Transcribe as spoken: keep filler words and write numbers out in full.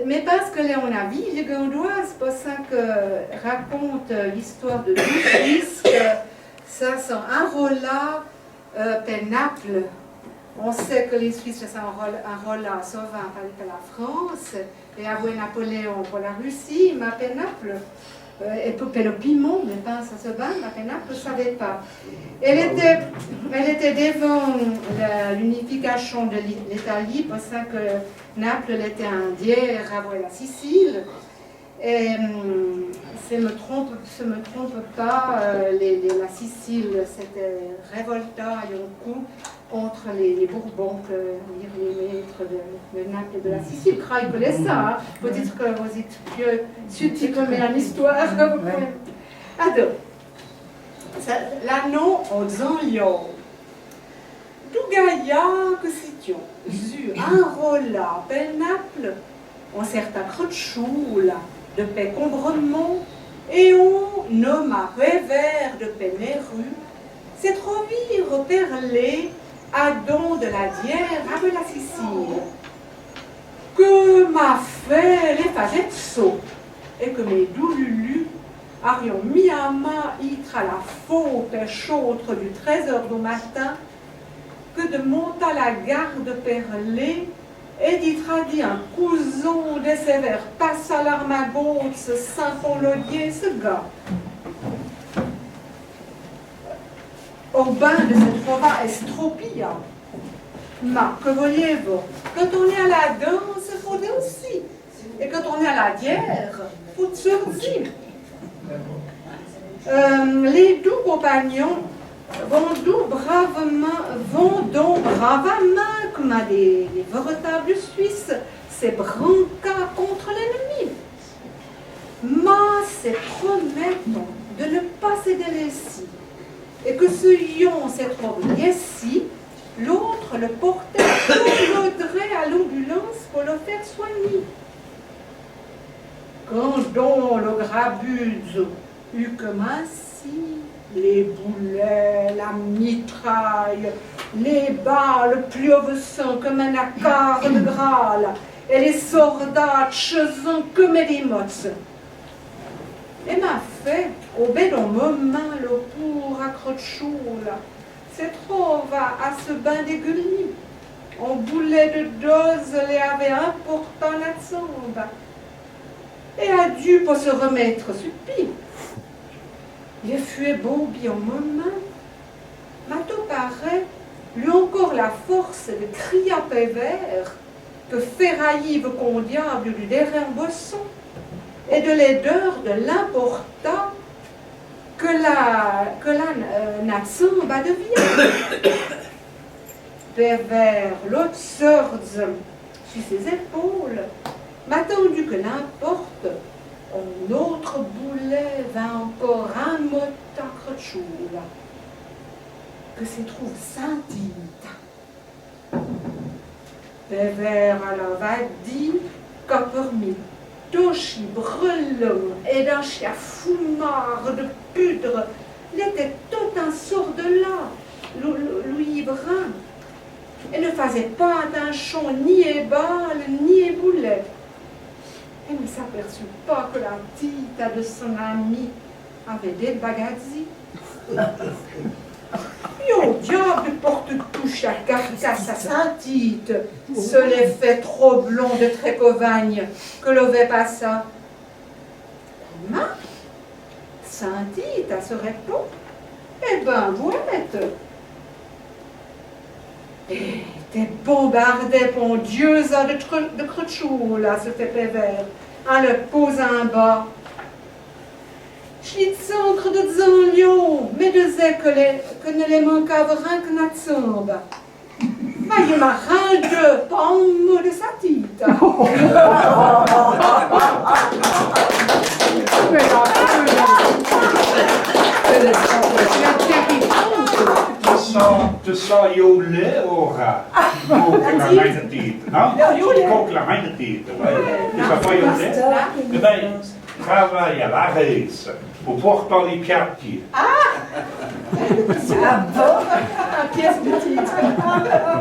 Mé paske l'è on-a vîye gandoise, paske raconte l'histoire de dou Suisses que se son inrolâ, euh, pe Naples. On sait que les Suisses se son inrol-, inrolâ sovin pe, pe la France, é avoué Napoléon pe la Russie, ma pe Naples. Euh, é pe, pe le piment, mé pa sa se bin, ma pe Naples, je savais pas. Elle était, elle était devant la, l'unification de l'I-, l'Italie, paske Naples, l'è on dièr avoué la Sicile. Et, hum, si me trompe, si me trompe pas, euh, les, les, la Sicile s'était révoltée un coup contre les, les Bourbons, que dire, les maîtres de, de Naples et de la Sicile. Croi que l'è sa, hein. Peut-être que vous êtes plus subtil que moi en histoire. Adon, sa, l'annon o Dzanlio. Dou gayâ que s'étion dzu inrolâ pe Naples, on certin Crotchoula de pe Combremont é on Noma Pévert de pe Nérus, se trovîre per lé adon de la dièr avoué la Sicile. Que ma fé l'è fazèt sô, é que mé dou Lulu arion mi amâ ître a la fô pe chôtre dou trèz eure dou matin, que de montâ la garde per lé é d'i tradi on couzon de se vêr passâ l'armagotse sin qu'on lo dièsse ga. O bin de se trovâ estropiyâ. Ma que volièvo, quand on è a la danse, fô dansî. É quand on è a la dièr, fô tsurdzî. Euh, les dou compagnons vont dou bravamint, vont don bravamint, comme des, des véritables Suisses, se brancâ contre l'ennemi. Ma se prometton de ne pas se délaisser, é que si on se trouve ici, l'autre le portâ tout lo dré a l'ambulance pour le faire soigner. Quand don lo grabudzo eut comincî, les boulets, la mitraille, les balles piovèt comme on acâr de Graal, é les sordâ tchezon comme des motses. É ma fé, o bin d'on momint, lo poura Crotchoula se trouva a se bin dégulî. On boulet de doze l'avèt importâ na tsamba. É a dû po se remettre su pi. L'è fué bon bi on momint. Ma to paré l'eut ancor la force de criyâ Pévert, que ferayive con diable du déré bosson, é de l'é deur de l'importâ que la, que la, euh, na tsamba de viande. Pévert, lo tsurdze su ses épaules, ma tandu que l'importe, on autre boulet vint ancor rimotâ Crotchoula, que se trouve sintita. Pévert l'avè di que parmi to chi brelon é dan chi foumâre de pudre, l'étè tot on sordelâ, lo, lo, lo ivrin, é ne fazè pa atinchon ni é bale ni é boulet. É ne s'aperçut pa que la tita de son ami avè débagadzî. Yo diable, porte-touche, a carcasse a sintita, se l'effet troblon de Trécovagne que l'avè passâ. Ma sintita se répond: é bin, vouè mète. É t'é bombardé pon dieu-za de, de Crotchoula, se fé Pévert, a le pozin ba. Chi tsancre de Dzanlio me dizè que l'é, que ne l'é mancave rin que na tsamba. Ma yo m'a rin de pa on mo de sa tita. Te sa, te sa yo lé ora. Coque la main de tita, non? Coque la main de tita, ouais. Te sa pa yo lé. Eh ben, travaille à la race, pour porter les piatiers. Ah! Ah bon? Pièce de tita.